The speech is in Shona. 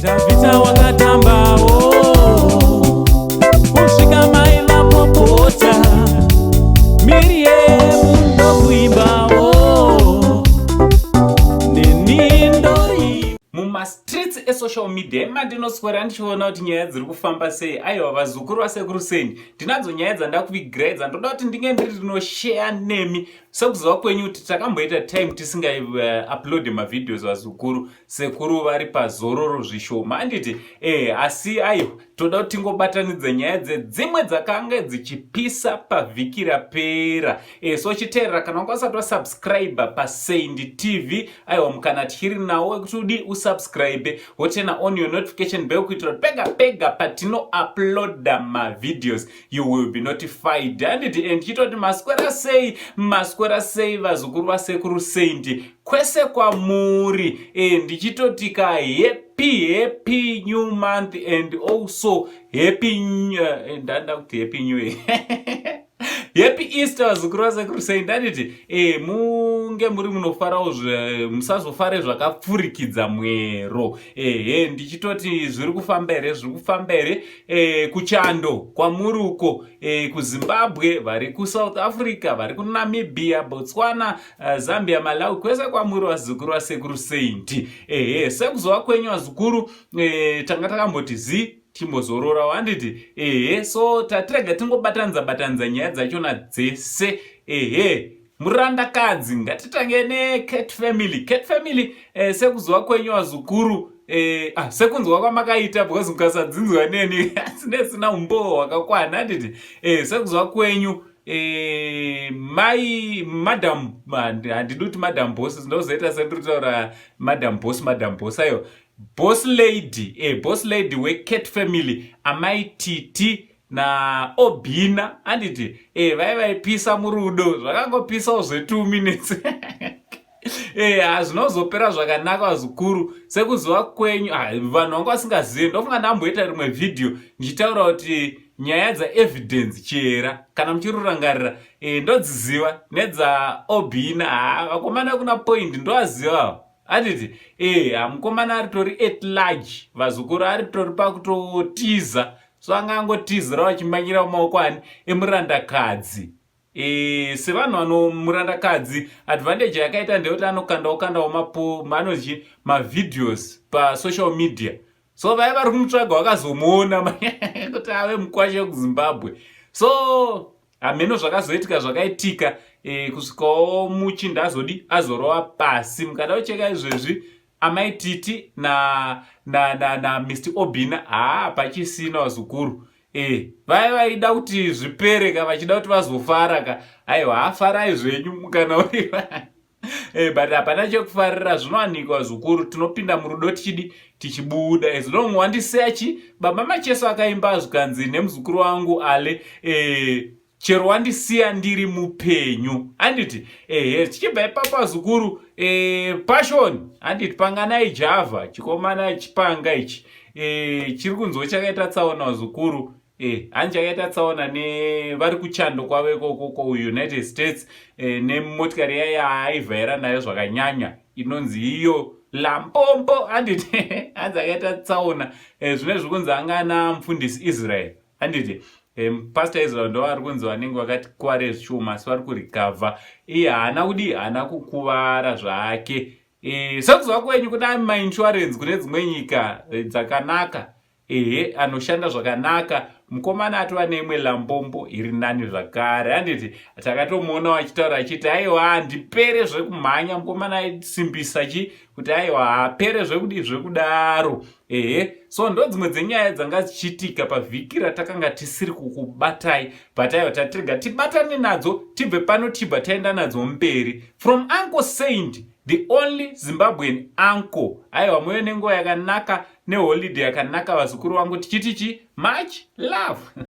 Dhavhidha wakatambawo kusvika mai vapopota, Miriyemu ndokuimbawo neni ndoi. Mumastreets esocial media emandinoswera ndichiona kuti nyaya dziri kufamba sei. Aiwa, vazukuru vasekuru Seni, ndinadzo nyaya dzandakuvigirai dzandoda kuti ndinge ndiri ndinosheya nemi. Sekuziva kwenyu kuti takamboita time tisinga-upload mavideos, vazukuru sekuru vari pazororo zvishoma, handiti? Asi aiwa, toda kuti tingobatanidza nyaya dzedzimwe dzakanga dzichipisa pavhiki rapera. So chiteerera, kana wanga usati wasubscribe paSaint TV, aiwa, mukana tichiri nawo wekuti udi usubscribe, woturn on your notification bell kuitira kuti pega pega patinouploada mavideos you will be notified, handiti? And chitoti maswera sei, maswera sei, vazukuru vasekuru Saint kwese kwamuri? Ndichitoti ka happy, happy new month and also happy, ndanda kuti happy new year, happy Easter, vazukuru vasekuru Saint, handiti? Munge muri munofarawo, musazofare zvakapfurikidza mwero. Ehe, ndichitoti zviri kufamba here, zviri kufamba here kuchando kwamuri uko, kuZimbabwe, vari kuSouth Africa, vari kuNamibia, Botswana, Zambia, Malawi, kwese kwamuri, vazukuru vasekuru Saint? Ehe, sekuzova kwenyu, vazukuru, tanga takamboti zi timbozororawo, handiti? Ehe, so tatirega tingobatanidza batanidza nyaya dzachona dzese. Ehe, murandakadzi, ngatitange neCat Family. Cat Family, sekuziva kwenyu, vazukuru, sekunzwa kwamakaita, because mukasadzinzwa neni sinesina umbowo hwakakwana, handiti? Sekuziva kwenyu, mai Madam, handidi kuti Madam Boss, ndinozoita sendiri kutaura Madam Boss, Madam Boss, aiwa, Boss Lady, Boss Lady weCat Family, amai Titi naObhina, handiti? Vai vaipisa murudo, zvakangopisawo zve2 minutes. Hazvinozopera zvakanaka, vazukuru, sekuziva kwenyu. Ah, vanhu vanga vasingazivi, ndofunga ndamboita rimwe vhidhiyo ndichitaura kuti nyaya dzaEvidence Chera, kana muchirurangarira, ndodziziva nedzaObhina. Ha, vakomana kuna Point ndoazivawo, handiti? Mukomana aritori at large, vazukuru, aritori pakutotiza, so anga angotizira vachimanyira mumaoko ani? Emurandakadzi. Sevanhu vano murandakadzi, advantage yakaita ndeyekuti anokandawo kandawo mapo anozhi mavideos pasocial media, so vaya vari kumutsvaga vakazomuona kuti ave mukwasha wekuZimbabwe. So hameno zvakazoitika, zvakaitika, kusvikawo muchinda azodi azorova pasi. Mukada kucheka izvezvi, amai Titi na, na, na, na Mr Obina, haa, pachisina, vazukuru. Vaya vaida kuti zvipere ka, vachida kuti vazofara ka, aiwa, hafarai zvenyu kana uri, but hapana chekufarira. Zvinowanikwa, zvikuru tinopinda murudo tichidi tichibuda as long wandisiya chi baba Macheso akaimba zvikanzi nemuzukuru wangu ale, chero wandisiya ndiri mupenyu, handiti? Ehe, tichibva ipapo, vazukuru, Passion, handiti? Panganai Java, chikomana chipanga ichi, chiri kunzwa chakaita tsaona, vazukuru. Hanzi chakaita tsaona nevari kuchando kwavo ikoko kuUnited States, nemotikari yaya yaaivhaira nayo zvakanyanya, inonzi iyo Lambombo, handiti? Hanzi akaita tsaona. Zvine zviri kunzi anga ana mufundisi Israel, handiti? Pastor Israel ndo vari kunzi vanenge vakati kware zvishoma, asi vari kurecover. Iye haana kudi, haana kukuvara zvake. Sekuziva kwenyu, kuna mainsurance kune dzimwe nyika, dzakanaka, ehe, anoshanda zvakanaka. Mukomana atova neimwe Lambombo iri nani zvakare, handiti? Takatomuona achitaura achiti, "Aiwa, handipere zvekumhanya." Mukomana aisimbisa chi kuti aiwa, haapere zvekudi zvekudaro. Ehe, so ndo dzimwe dzenyaya dzanga dzichiitika pavhiki ratakanga tisiri kukubatai, but aiwa, tatirega tibatane nadzo, tibve pano tibva taenda nadzo mberi. From Uncle Saint, the only Zimbabwean uncle, aiwa, muve nenguva yakanaka neholiday yakanaka, vazukuru vangu. Tichiti chi much love.